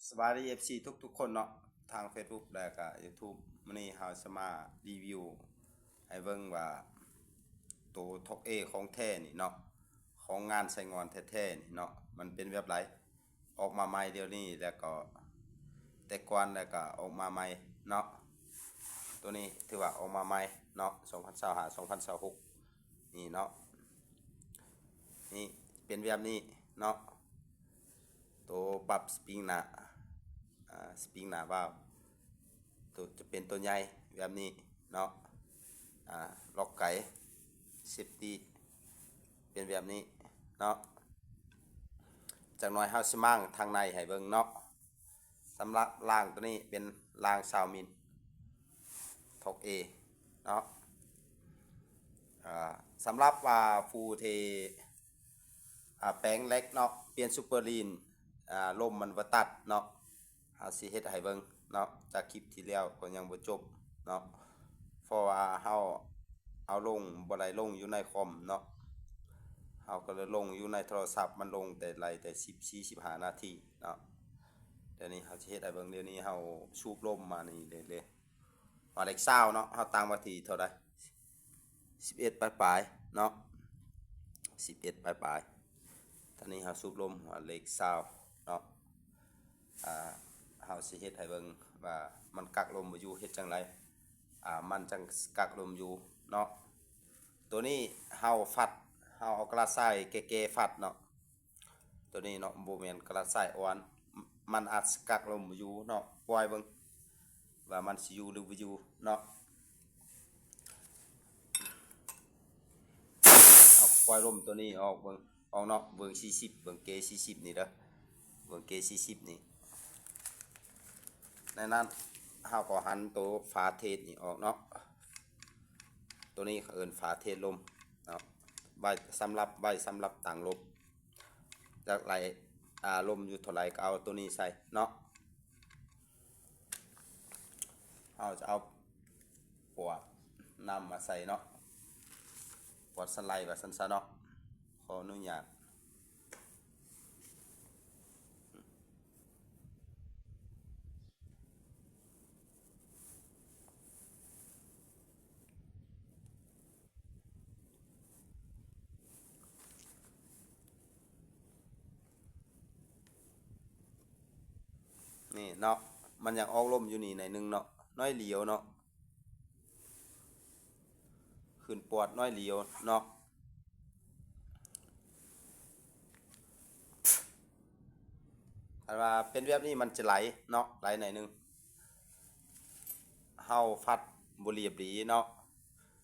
ສະບາຍດີ ເອັຟຊີ ທຸກໆຄົນເນາະ ທາງເຟສບຸກ ແລະກະຢູທູບ. ມື້ນີ້ເຮົາຈະມາຣີວິວໃຫ້ເບິ່ງວ່າ ໂຕທັອກເອຂອງແທ້ນີ້ເນາະ ຂອງງານໄຊງ່ອນແທ້ໆນີ້ເນາະ ມັນເປັນແບບໃດ ອອກມາໃໝ່ດຽວນີ້ ແລ້ວກໍແຕ່ກ່ອນ ແລ້ວກໍອອກມາໃໝ່ເນາະ. ໂຕນີ້ຖືວ່າອອກມາໃໝ່ເນາະ ສອງພັນຊາວຫ້າ ສອງພັນຊາວຫົກນີ້ເນາະ. ນີ້ເປັນແບບນີ້ເນາະ ໂຕປັບສະປຣິງໜ້າ ອາ ສະປຣິງໜ້າວາວ ໂຕຈະເປັນໂຕໃຫຍ່ແບບນີ້ເນາະ ອາ ລັອກໄກ ເຊຟຕີ້ ເປັນແບບນີ້ເນາະ. ຈັກໜ່ອຍເຮົາຊິມ້າງທາງໃນໃຫ້ເບິ່ງເນາະ. ສຳລັບລາງໂຕນີ້ເປັນລາງຊາວມິນ ທັອກເອເນາະ. ອາ ສຳລັບວ່າຜູ້ທີ່ ອາ ແປງເຫຼັກເນາະ ປ່ຽນຊຸບເປີລີນ ອາ ລົມມັນບໍ່ຕັດເນາະ ເຮົາຊິເຮັດໃຫ້ເບິ່ງເນາະ ຈາກຄລິບທີ່ແລ້ວກໍຍັງບໍ່ຈົບເນາະ ເພາະວ່າເຮົາເອົາລົງ ບໍ່ໄດ້ລົງຢູ່ໃນຄອມເນາະ ເຮົາກໍເລີຍລົງຢູ່ໃນໂທລະສັບ ມັນລົງແຕ່ໄດ້ແຕ່ສິບສີ່ ສິບຫ້ານາທີເນາະ. ດຽວນີ້ເຮົາຊິເຮັດໃຫ້ເບິ່ງ ດຽວນີ້ເຮົາສູບລົມມານີ້ເລີຍ ວ່າເຫຼັກຊາວເນາະ ເຮົາຕັ້ງໄວ້ທີ່ເທົ່າໃດ ສິບເອັດປາຍໆເນາະ ສິບເອັດປາຍໆ. ຕອນນີ້ເຮົາສູບລົມຫົວເຫຼັກຊາວເນາະ ອາ ເຮົາຊິເຮັດໃຫ້ເບິ່ງວ່າມັນກັກລົມບໍ່ຢູ່ ເຮັດຈັ່ງໃດ ອາ ມັນຈັ່ງກັກລົມຢູ່ເນາະ. ໂຕນີ້ເຮົາຟັດ ເຮົາເອົາກະດາດຊາຍແກ່ໆຟັດເນາະ. ໂຕນີ້ເນາະ ບໍ່ແມ່ນກະດາດຊາຍອ່ອນ ມັນອາດສະກັກລົມຢູ່ເນາະ ປ່ອຍເບິ່ງວ່າມັນຊິຢູ່ຫຼືບໍ່ຢູ່ເນາະ. ເອົາປ່ອຍລົມໂຕນີ້ອອກເບິ່ງ ອອກເນາະ ເບິ່ງສີ່ສິບ ເບິ່ງເກສີ່ສິບນີ້ເດີ ເບິ່ງເກສີ່ສິບນີ້. ໃນນັ້ນເຮົາກໍຫັນໂຕຝາເທສນີ້ອອກເນາະ ໂຕນີ້ເຂົາເອີ້ນຝາເທສລົມເນາະ ໄວ້ສຳລັບ ໄວ້ສຳລັບຕັ້ງລົມ ຢາກໄລ່ ອາ ລົມຢູ່ເທົ່າໃດກໍເອົາໂຕນີ້ໃສ່ເນາະ. ເຮົາຈະເອົາປອດນ້ຳມາໃສ່ເນາະ ປອດສະໄລວ່າຊັ້ນຊະເນາະ ຂໍອະນຸຍາດ. ນີ້ເນາະ ມັນຍັງອອກລົມຢູ່ນີ້ໜ້ອຍໜຶ່ງເນາະ ໜ້ອຍດຽວເນາະ ຂຶ້ນປອດໜ້ອຍດຽວເນາະ. ຄັນວ່າເປັນແບບນີ້ມັນຈະໄຫຼເນາະ ໄຫຼໜ້ອຍໜຶ່ງ ເຮົາຟັດບໍ່ລຽບດີເນາະ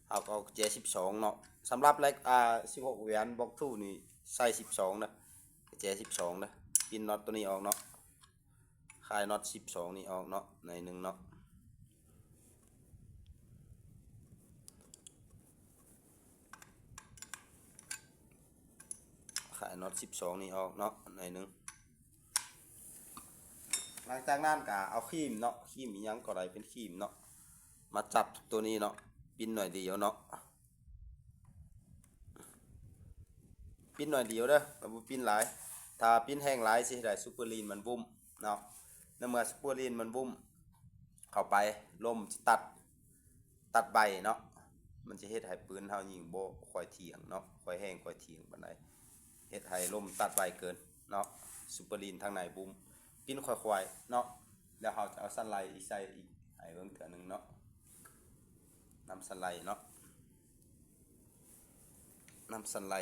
ເຮົາກໍເອົາແຈສິບສອງເນາະ. ສຳລັບເຫຼັກ ອາ ສິບຫົກແຫວນບອກທູນີ້ໃສ່ສິບສອງເດີ ແຈສິບສອງເດີ. ປິ່ນນັອດໂຕນີ້ອອກເນາະ ຄາຍນັອດສິບສອງນີ້ອອກເນາະ ໜ້ອຍໜຶ່ງເນາະ ຄາຍນັອດສິບສອງນີ້ອອກເນາະ ໜ້ອຍໜຶ່ງ. ຫຼັງຈາກນັ້ນກໍເອົາຄີມເນາະ ຄີມອີ່ຫຍັງກໍໄດ້ເປັນຄີມເນາະ ມາຈັບໂຕນີ້ເນາະ ປິ່ນໜ້ອຍດຽວເນາະ ປິ່ນໜ້ອຍດຽວເດີ ບໍ່ປິ່ນຫຼາຍ. ຖ້າປິ່ນແຮງຫຼາຍຊິເຮັດໃຫ້ຊຸບເປີລີນມັນວຸ້ມເນາະ ໃນເມື່ອຊຸບເປີລີນມັນວຸ້ມເຂົ້າໄປ ລົມຊິຕັດ ຕັດໄວເນາະ ມັນຈະເຮັດໃຫ້ປືນເຮົາຍິງບໍ່ຄ່ອຍທ່ຽງເນາະ ຄ່ອຍແຮງຄ່ອຍທ່ຽງປານໃດ ເຮັດໃຫ້ລົມຕັດໄວເກີນເນາະ. ຊຸບເປີລີນທາງໃນບຸ້ມ ປິ່ນຄ່ອຍໆເນາະ ແລ້ວເຮົາຈະເອົາສັນໄລອີກໃສ່ອີກໃຫ້ເບິ່ງເທື່ອໜຶ່ງເນາະ ນ້ຳສັນໄລເນາະ ນ້ຳສັນໄລ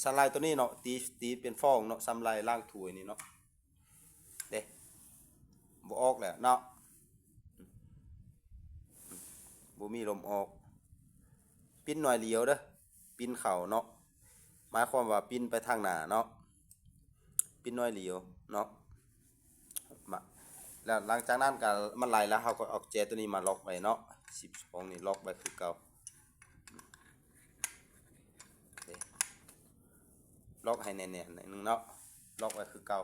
ສັນໄລໂຕນີ້ເນາະ ຕີ ຕີເປັນຟອງເນາະ ສັນໄລລ້າງຖ້ວຍນີ້ເນາະ. ເດ້ ບໍ່ອອກແລ້ວເນາະ ບໍ່ມີລົມອອກ ປິ່ນໜ້ອຍດຽວເດີ ປິ່ນເຂົ້າເນາະ ໝາຍຄວາມວ່າປິ່ນໄປທາງໜ້າເນາະ ປິ່ນໜ້ອຍດຽວເນາະ ມາ ແລ້ວຫຼັງຈາກນັ້ນກໍມັນໄຫຼແລ້ວ ເຮົາກໍເອົາແຈໂຕນີ້ມາລັອກໄວ້ເນາະ ສິບສອງນີ້ລັອກໄວ້ຄືເກົ່າ. ລັອກໃຫ້ແໜ້ນໆໜ້ອຍໜຶ່ງເນາະ ລັອກໄວ້ຄືເກົ່າ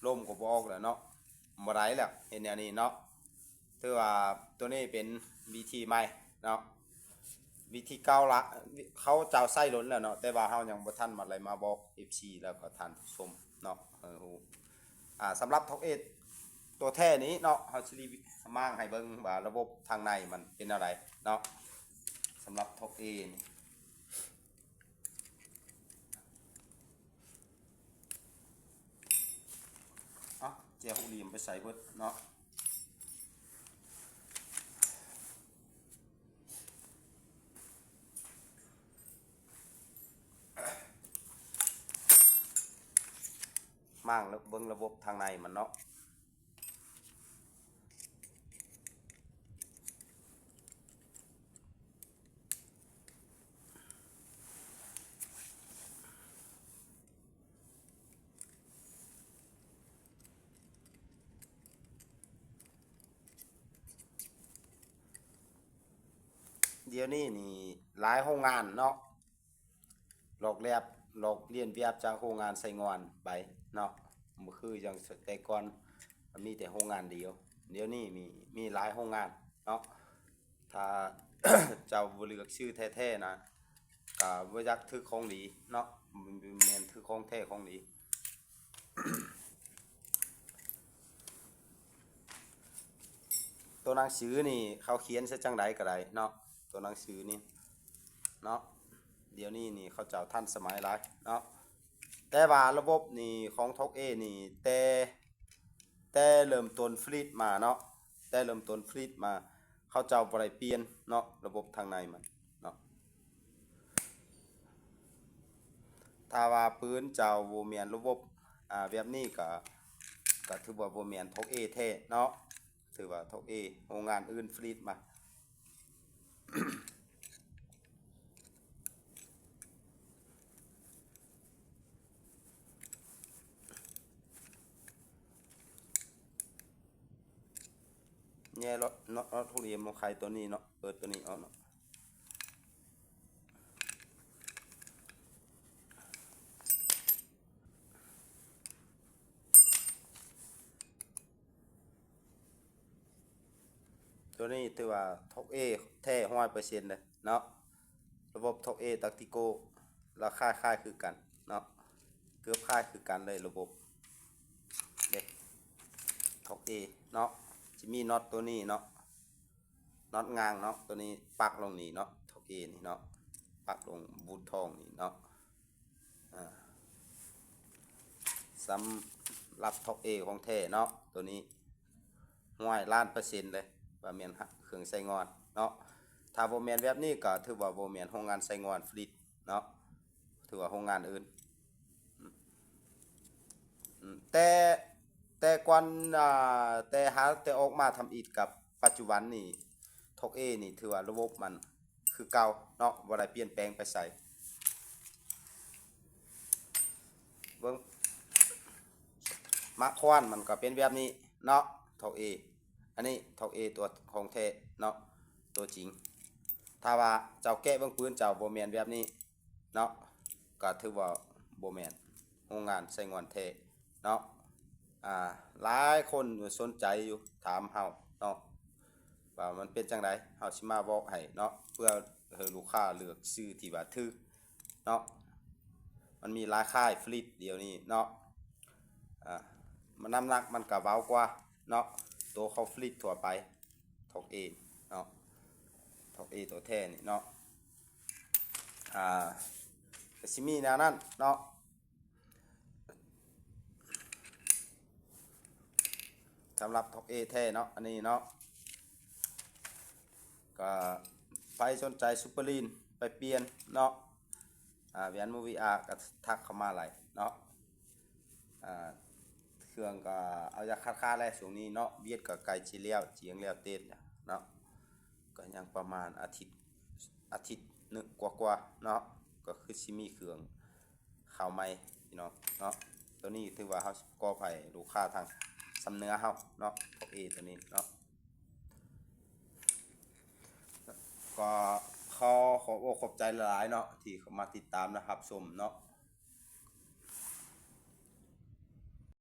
ລົມກໍບໍ່ອອກແລ້ວເນາະ ບໍ່ໄດ້ແລ້ວ ເຮັດແນວນີ້ເນາະ. ຖືວ່າໂຕນີ້ເປັນວິທີໃໝ່ເນາະ ວິທີເກົ່າລະ ເຂົາເຈົ້າໃຊ້ດົນແລ້ວເນາະ ແຕ່ວ່າເຮົາຍັງບໍ່ທັນມາໄດ້ມາບອກເອັຟຊີ ແລ້ວກໍທ່ານຜູ້ຊົມເນາະ ໃຫ້ຮູ້. ອາ ສຳລັບທັອກເອສ ຕົວແທ້ນີ້ເນາະ ເຮົາຊິຣີວິວມ້າງໃຫ້ເບິ່ງວ່າລະບົບທາງໃນມັນເປັນແນວໃດເນາະ. ສຳລັບທັອກເອນີ້ ເອົາແຈຫົກຫຼ່ຽມໄປໃສ່ເບິດເນາະ. ມ້າງເບິ່ງລະບົບທາງໃນມັນເນາະ. ດຽວນີ້ນີ້ຫຼາຍໂຮງງານເນາະ ລອກແລບ ລອກລຽນແບບຈາກໂຮງງານໄຊງ່ວນໄປເນາະ. ບໍ່ຄືຢ່າງແຕ່ກ່ອນ ມັນມີແຕ່ໂຮງງານດຽວ. ດຽວນີ້ມີ ມີຫຼາຍໂຮງງານເນາະ. ຖ້າເຈົ້າບໍ່ເລືອກຊື້ແທ້ໆນະ ກະບໍ່ຢາກຖືກຂອງດີເນາະ, ບໍ່ແມ່ນຖືກຂອງແທ້ຂອງດີ. ຕົວໜັງສືນີ້ເຂົາຂຽນໃສ່ຈັ່ງໃດກໍໄດ້ເນາະ, ຕົວໜັງສືນີ້ເນາະ. ດຽວນີ້ນີ້ເຂົາເຈົ້າທັນສະໄໝຫຼາຍເນາະ, ແຕ່ວ່າລະບົບນີ້ຂອງທັອກເອນີ້ ແຕ່ ແຕ່ເລີ່ມຕົ້ນຜະລິດມາເນາະ, ແຕ່ເລີ່ມຕົ້ນຜະລິດມາ ເຂົາເຈົ້າບໍ່ໄດ້ປ່ຽນເນາະ ລະບົບທາງໃນມັນເນາະ. ຖ້າວ່າປືນເຈົ້າບໍ່ແມ່ນລະບົບ ອ່າ ແບບນີ້ ກະ ກະຖືວ່າບໍ່ແມ່ນທັອກເອແທ້ເນາະ, ຖືວ່າທັອກເອ ໂຮງງານອື່ນຜະລິດມາ. ແຍ່ເນາະ ເນາະ ເນາະ ທຸກເອມເນາະ, ໄຂຕົວນີ້ເນາະ, ເປີດຕົວນີ້ອອກເນາະ. ຕົວນີ້ຖືວ່າທັອກເອແທ້ຮ້ອຍເປີເຊັນເລີຍເນາະ. ລະບົບທັອກເອຕັກຕິໂກ ລາຄາຄ້າຍຄືກັນເນາະ, ເກືອບຄ້າຍຄືກັນເລີຍລະບົບເດ້ ທັອກເອເນາະ. ຈະມີນັອດຕົວນີ້ເນາະ, ນັອດງ່າງເນາະ, ຕົວນີ້ປັກລົງນີ້ເນາະ, ທັອກເອນີ້ເນາະ, ປັກລົງບູດທອງນີ້ເນາະ. ອ່າ ສຳລັບທັອກເອຂອງແທ້ເນາະ, ຕົວນີ້ຮ້ອຍລ້ານເປີເຊັນເລີຍ ວ່າແມ່ນເຄື່ອງໄຊງ່ວນເນາະ. ຖ້າບໍ່ແມ່ນແບບນີ້ ກໍຖືວ່າບໍ່ແມ່ນໂຮງງານໄຊງ່ວນຜະລິດເນາະ, ຖືວ່າໂຮງງານອື່ນ. ອືມ ແຕ່ ແຕ່ກ່ອນ ອ່າ ແຕ່ຫາ ແຕ່ອອກມາທຳອິດກັບປັດຈຸບັນນີ້ ທັອກເອນີ້ ຖືວ່າລະບົບມັນ ຄືເກົ່າເນາະ, ບໍ່ໄດ້ປ່ຽນແປງໄປໃສ. ເບິ່ງ ມາຄວນມັນກໍເປັນແບບນີ້ເນາະ, ທັອກເອ. ອັນນີ້ທັອກເອຕົວຂອງແທ້ເນາະ, ຕົວຈິງ. ຖ້າວ່າເຈົ້າແກະເບິ່ງປືນເຈົ້າບໍ່ແມ່ນແບບນີ້ເນາະ, ກໍຖືວ່າບໍ່ແມ່ນໂຮງງານໄຊງ່ວນແທ້ເນາະ. ອ່າ ຫຼາຍຄົນສົນໃຈຢູ່ ຖາມເຮົາເນາະ ວ່າມັນເປັນຈັ່ງໃດ, ເຮົາຊິມາບອກໃຫ້ເນາະ ເພື່ອໃຫ້ລູກຄ້າເລືອກຊື້ທີ່ວ່າຖືກເນາະ. ມັນມີຫຼາຍຄ້າຍຜະລິດດຽວນີ້ເນາະ, ອ່າ ນ້ຳໜັກມັນກະເບົາກວ່າເນາະ ໂຕເຂົາຜະລິດທົ່ວໄປ ທັອກເອເນາະ, ທັອກເອຕົວແທ້ນີ້ເນາະ. ອ່າ ກະຊິມີແນວນັ້ນເນາະ. ສຳລັບທັອກເອແທ້ເນາະ ອັນນີ້ເນາະ. ກໍໃຜສົນໃຈຊຸບເປີລີນໄປປ່ຽນເນາະ, ອ່າ ແຫວນມູວີອາ ກໍທັກເຂົ້າມາໄດ້ເນາະ. ອ່າ ເຄື່ອງກໍເອົາຢາກຂາດໆແຫຼະ ຊ່ວງນີ້ເນາະ, ວຽດກໍໃກ້ຊິແລ້ວ ຈຽງແລ້ວເຕັດແລ້ວເນາະ, ກໍຍັງປະມານອາທິດ ອາທິດໜຶ່ງກວ່າໆເນາະ, ກໍຄືຊິມີເຄື່ອງ ເຂົ້າໃໝ່ພີ່ນ້ອງເນາະ. ຕົວນີ້ຖືວ່າເຮົາຊິປະກອບໃຫ້ລູກຄ້າທາງຊຳເໜືອເຮົາເນາະ, ພວກເອຕົວນີ້ເນາະ. ກໍຂໍຂອບອົກຂອບໃຈຫຼາຍໆເນາະ ທີ່ເຂົ້າມາຕິດຕາມ ແລະ ຮັບຊົມເນາະ.